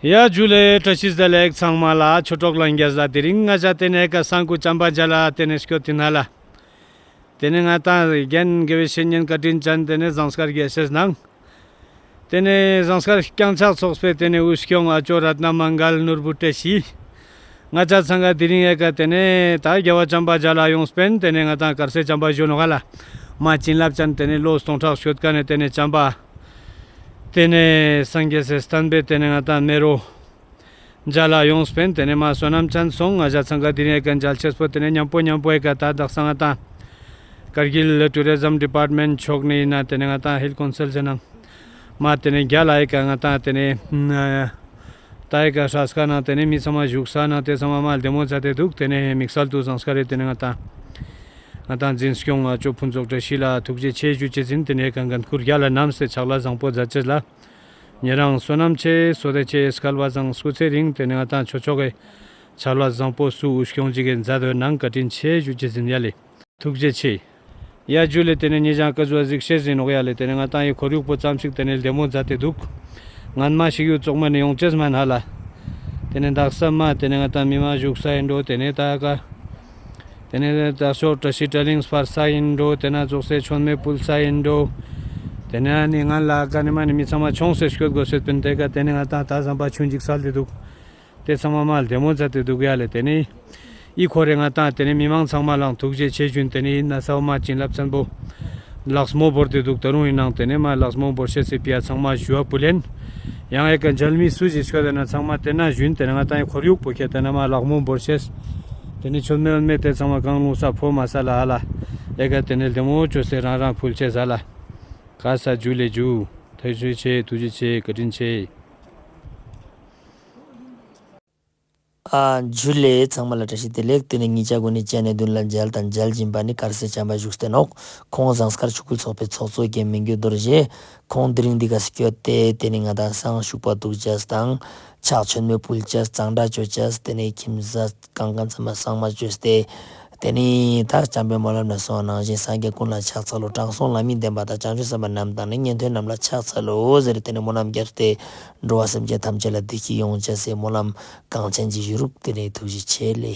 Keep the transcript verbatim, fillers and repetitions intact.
ཡ་ཇུ་ལེ། བཀྲ་ཤིས་བདེ་ལེགས་ཚང་མ་ལ། ཆོས་གྲོགས་ལྷན་རྒྱས་ལ། དེ་རིང་ང་ཞ་ཏེ་ནེ་ཀ་སང་ཀུ་ཅམ་པ་ཇལ་ལ་ཏེ་ནེ་སྐྱོད་དེ་ན་ལ། ཏེ་ནེ་ང་ཏང་རྒན་དགེ་བའི་བཤེས་གཉེན་བཀའ་དྲིན་ཅན་ཏེ་ནེ་ཟངས་དཀར་རྒྱལ་སྲས་ནང་། ཏེ་ནེ་ཟངས་དཀར་རྐྱང་ཕྱག་ཚོགས་པའི་ཏེ་ནེ་དབུ་སྐྱོང་ཨ་ཅོ་རཏྣ་མངྒལ་ནོར་བུ་བཀྲ་ཤིས། ང་ཞ་ཚང་ཀ་དེ་རིང་ཡ་ཀ་ཏེ་ནེ་ད་རྒྱལ་བ་ཅམ་པ་ཇལ་ལ་ཡོངས་པིན། ཏེ་ནེ་ང་ཏང་དཀར་ཟས་ཅམ་པ་ཞུ་ནོག་ག་ལ། མ་བྱིན་རླབས་ཅན་ཏེ་ནེ་ལོ་སྟོང་ཕྲག་སྐྱོད་ཀ་ནེ་ཏེ་ནེ་ཅམ་པ། ཏེ་ནེ་སངས་རྒྱས་སི་བསྟན་པའི་ཏེ་ནེ་ང་ཏང་མེ་རོ་ཇལ་ལ་ཡོངས་པིན། ཏེ་ནེ་མ་བསོད་ནམས་ཅན་སོང་། ང་ཞ་ཚང་ཀ་དེ་རིང་ཡ་ཀ་ཇལ་ཅེས་པོ་ཏེ་ནེ་ཉམ་པོ་ཉམ་པོ་ཡ་ཀ་ད་དག་ས་ང་ཏང་ཀར་གིལ་ཊུ་རི་ཟམ་ཌི་པཱརཊ་མེནཊ་ཕྱོགས་ནེ་ཡིན་ན་ཏེ་ནེ་ང་ཏང་ཧིལ་ཀོན་སིལ་ཟེར་ནང་མ་ཏེ་ནེ་རྒྱལ་ལ་ཡ་ཀ་ང་ཏང་ཏེ་ནེ་ད་ཡ་ཀ་སྲས་ཀ་ནང་ཏེ་ནེ་མི་ཚང་མ་བཞུགས་ས་ནང་ཏེ་ཚང་མ་མ་ལྡེ་མོ་མཛད་དེ་འདུག། ཏེ་ནེ་དམིགས་བསལ་དུ་ཟངས་དཀར་རི་ཏེ་ནེ་ང་ཏང་ང་ཏང་འཛིན་སྐྱོང་ཨ་ཅོ་ཕུན་ཚོགས་བཀྲ་ཤིས་ལ་ཐུགས་རྗེ་ཆེ་ཞུ་ཅེས་ཨིན། ཏེ་ནེ་ཡ་ཀ་འགན་ཁུར་རྒྱལ་ལ་བསྣམས་ཏེ་ཕྱག་ལས་བཟང་པོ་མཛད་ཅེས་ལ། ཉེ་རང་བསོད་ནམས་ཆེ་བསོད་བདེ་ཆེ་སྐལ་བ་བཟང་སྐུ་ཚེ་རིང་། ཏེ་ནེ་ང་ཏང་ཆོས་ཕྱོགས་ཀྱི་ཕྱག་ལས་བཟང་པོ་སུ་དབུ་སྐྱོང་ཅིག་གི་མཛད་དེ་ནང་བཀའ་དྲིན་ཆེ་ཞུ་ཅེས་ཨིན། ཡ་ལེ། ཐུགས་རྗེ་ཆེ། ཡ་ཇུ་ལེ། ཏེ་ནེ་ཉེ་ཞ་ཀ་ཟུག་གཟིགས་ཤེས་ཨིན་ནོག་ཡ་ལེ། ཏེ་ནེ་ང་ཏང་ཡི་ཁོར་ཡུག་པོ་ཙམ་ཞིག་ཏེ་ནེ་ལྡེ་མོ་མཛད་དེ་འདུག། ངན་མ་ཞིག་ཡུལ་ཙོག་མ་ནེ་ཡོང་ཅེས་མན་ཧ་ལ། ཏེ་ནེ་དག་ས་མ་ཏེ་ནེ་ང་ཏང་མི་མང་བཞུགས་ས་ཨིན་འགྲོ། ཏེ་ནེ་ད་ཀ་ཏེ་ནེ་ད་ཤོ་བཀྲ་ཤིས་བཀྲ་གླིང་སྤར་ས་ཨིན་འགྲོ། ཏེ་ནེ་ཙོགས་སེ་མཆོད་མེ་ཕུལ་ས་ཨིན་འགྲོ། ཏེ་ནེ་ཨ་ནི་ང་ལ་ཀ་ནེ་མ་ནེ་མི་ཚང་མ་ཆོངས་སེ་སྐྱོད་དགོས་ཤེས་པིན། ཏེ་ཀ་ཏེ་ནེ་ང་ཏང་ད་ཟམ་པ་ཆུང་ཅིག་སལ་ཏེ་འདུག། ཏེ་ཚང་མ་མ་ལྡེ་མོ་མཛད་དེ་འདུག་ཡ་ལེ། ཏེ་ནེ་ཨི་ཁོ་རེ་ང་ཏང་ཏེ་ནེ་མི་མང་ཚང་མ་ལའང་ཐུགས་རྗེ་ཆེ་ཞུ་ཨིན། ཏེ་ནེ་ཨིན་ན་ས་བོ་མ་བྱིན་རླབས་ཆེན་པོ་ལགས་མོ་བོར་ཏེ་འདུག། ད་རུང་ཨིན་ནང་ཏེ་ནེ་མ་ལགས་མོ་བོར་ཤེས་སི་ཕི་ཡ་ཚང་མ་ཞུ་བ་ཕུལ་ཨིན། ཡང་ཡ་ཀ་མཇལ་མི་སུ་ཞིག་ཤོད་ན་ཚང་མ་ཏེ་ན་ཞུ་ཨིན། ཏེ་ནེ་ང་ཏང་ཡི་ཁོར་ཡུག་པོ་ཁྱེར་ཏེ་ན་མ་ལགས་མོ་བོར་ཤེས། ཏེ་ནེ་མཆོད་མེ་མེ་ཏེ་ཚང་མ་གང་རུང་ས་ཕོ་མ་ས་ལ་ཧ་ལ། ཡ་ཀ་ཏེ་ནེ་ལྡེ་མོ་ཅོས་ཏེ་རང་རང་ཕུལ་ཅེས་ཧ་ལ། ཀ་ས་ཇུ་ལེ་ཇུ། ཐུགས་རྗེ་ཆེ། ཐུགས་རྗེ་ཆེ། བཀའ་དྲིན་ཆེ། ཨ་ཇུ་ལེ། ཚང་མ་ལ་བཀྲ་ཤིས་བདེ་ལེགས། ཏེ་ནེ་ཉེ་ཞ་གུན་ནི་ཅན་ནེ་དུན་ལ་མཇལ་དང་མཇལ་བཞིན་པ་ནི་དཀར་ཟས་ཅམ་པ་བཞུགས་ཏེ་ནོག། ཁོང་ཟངས་དཀར་ཆོས་སྐུལ་ཚོགས་པའི་ཚོགས་གཙོ་རྒན་མི་འགྱུར་རྡོ་རྗེ། ཁོང་དེ་རིང་འདི་ཀ་སྐྱོད་དེ་ཏེ་ནེ་ང་ཏང་སང་ཤུག་པ་འདུག་ཅེས་དང་ཕྱག་མཆོད་མེ་ཕུལ་ཅེས་གཙང་སྦྲ་ཅོ་ཅེས་ཏེ་ནེ་ཁྱིམ་ས་གང་གང་ཚང་མ་གཙང་མ་ཅོས་ཏེ། ཏེ་ནེ་ད་བྱམས་པའི་སྨོན་ལམ་ནེ་གསུངས་པ་ནང་བཞིན་སངས་རྒྱས་ཀུན་ལ་ཕྱག་འཚལ་ལོ། དྲང་སྲོང་ལྷ་མིའི་བསྟན་པ་དང་། བྱང་ཆུབ་སེམས་དཔའ་རྣམས་དང་ནི། ཉན་ཐོས་རྣམས་ལ་ཕྱག་འཚལ་ལོ་ཟེར་ཏེ་ནེ་སྨོན་ལམ་རྒྱབ་སྟེ་འགྲོ་བ་སེམས་ཅན་ཐམས་ཅད་ལ་བདེ་སྐྱིད་ཡོང་ཅེས་སི་སྨོན་ལམ་གང་ཆེན་ཅིག་ཞུ་རུག། ཏེ་ནེ་ཐུགས་རྗེ་ཆེ་ལེ།